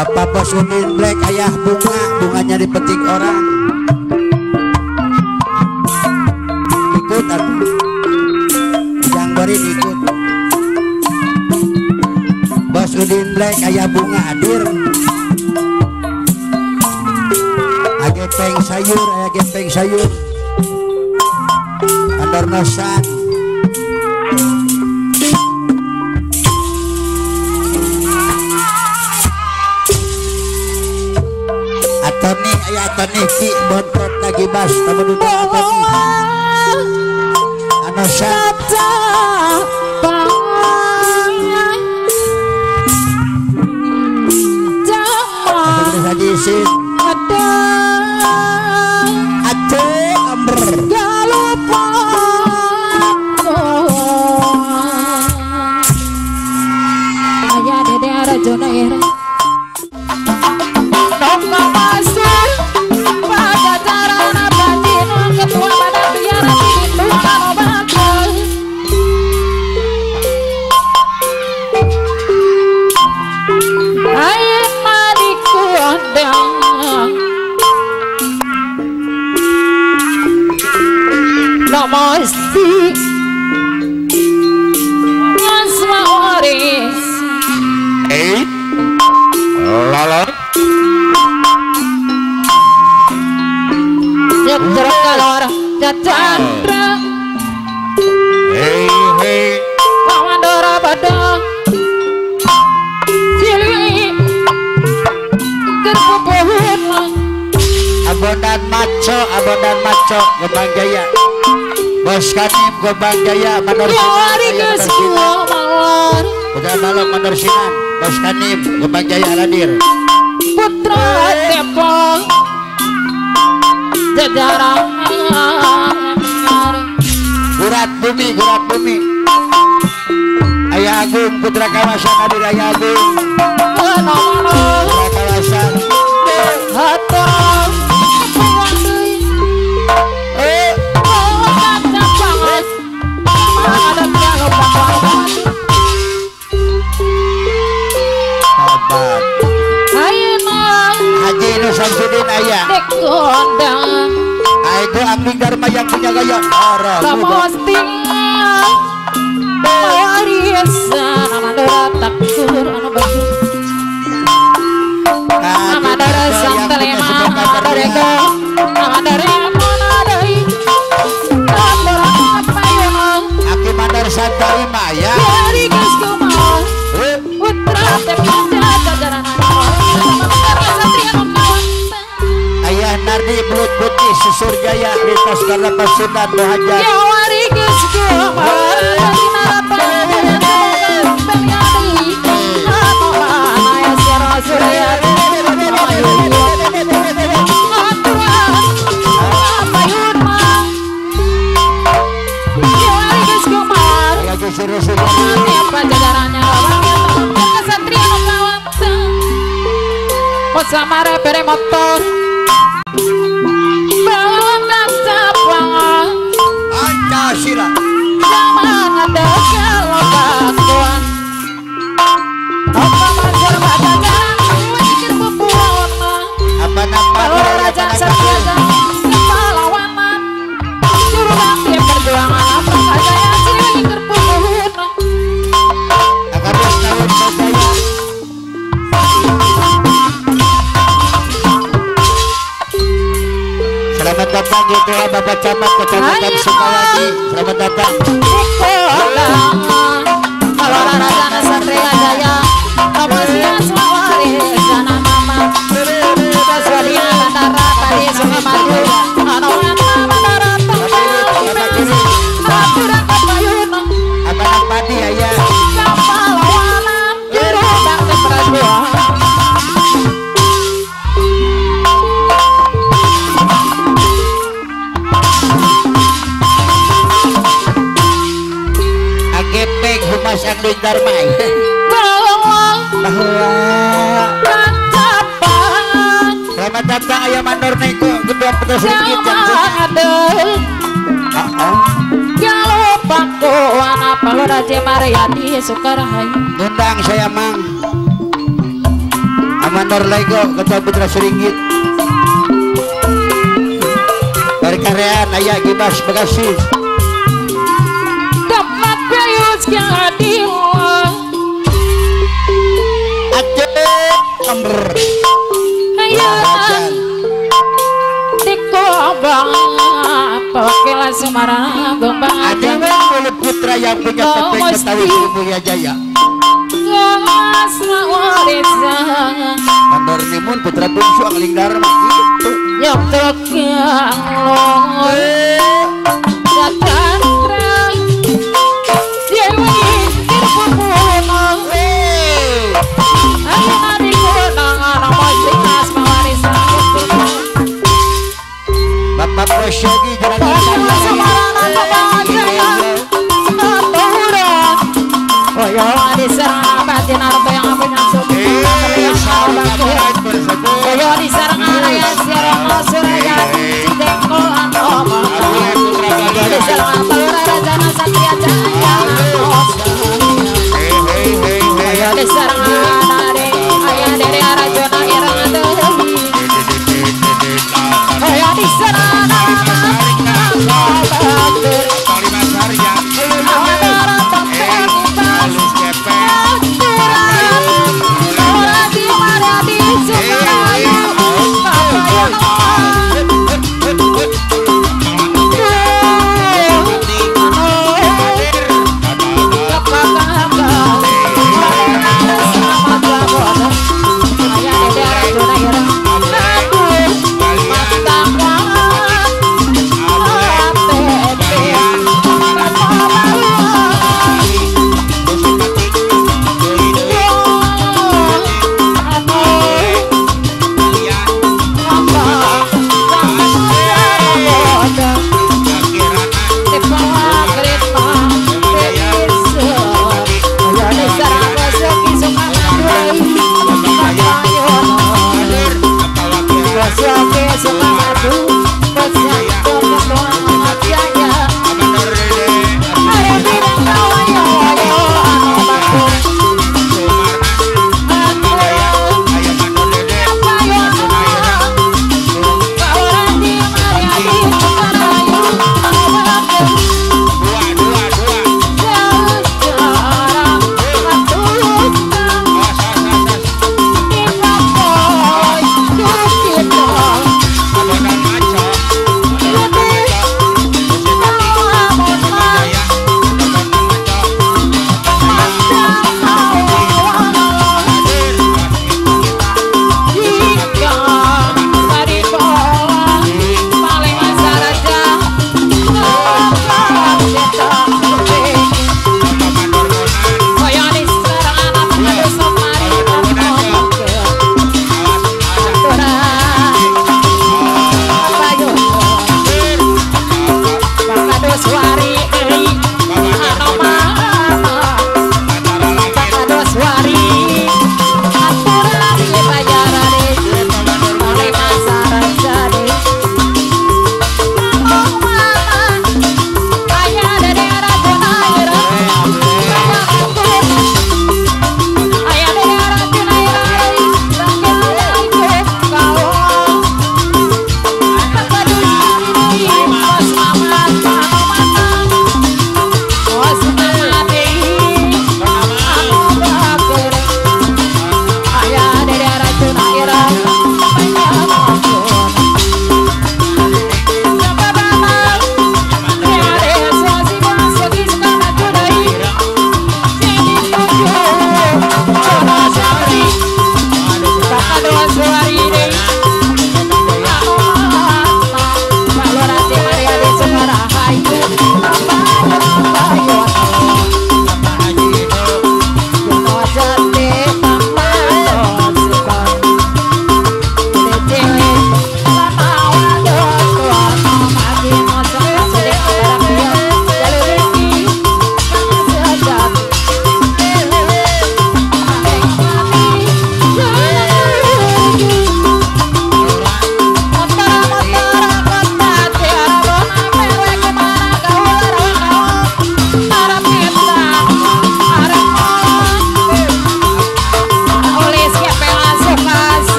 Bapak Bos Udin Black ayah bunga, bunganya dipetik orang. Ikut atuh. Jang Borin ikut. Bos Udin Black ayah bunga hadir. Agepeng sayur, ayah gepeng sayur. Andor nosan. Atoni ayah Atoni ki bontot lagi bas tamu duda Atoni. Anosan. Hajisin. Aceh amber. Ayah dede arjuna era. Abondan maco, abondan maco, Gombang Jaya. Bos Kanim Gombang Jaya, Mandor Sinan. Udah malam Mandor Sinan, Bos Kanim Gombang Jaya hadir. Putra Depok jajaran. Gurat bumi, gurat bumi. Ayah Agung Putra Kawasan hadir, Ayah Agung. Putra Kawasan. Haji Nur Samsudin ayah. Itu Angling Dharma yang punya gaya. Aki Mandor Santarima ya. Ayah Nardi Belut Putih Susur Jaya Lintas Karena Pasundan Muhajir. Samara bere motor bawang kaca Pancasila zaman ada kelakuan apa manjar badangan mikir pupuana apa napa raja satria pahlawanan juru bakti perjuangan apa saja yang sini kerpupuana akan tahun saya. Selamat datang gitu ya Bapak Camat Kecamatan Sukawati. Selamat datang. Abang Padi ayah. Humas Angling Dharma bahwa selamat datang ayah Mandor Neko Gedung Pedas Ringgit yang Undang saya mang. Mandor Lego Ketua Putra Seringgit. Berkarean ayah Gibas Bekasi. Dapat bayus keadilan. Aceh Amber. Ayah dikobang Pakela Semarang Gombang. Ada mulut putra yang punya topeng Betawi Sri Mulia Jaya. Mandor Nimun putra bungsu Angling Dharma gitu. Bapak Prosyogi You.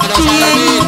Ada Sarani.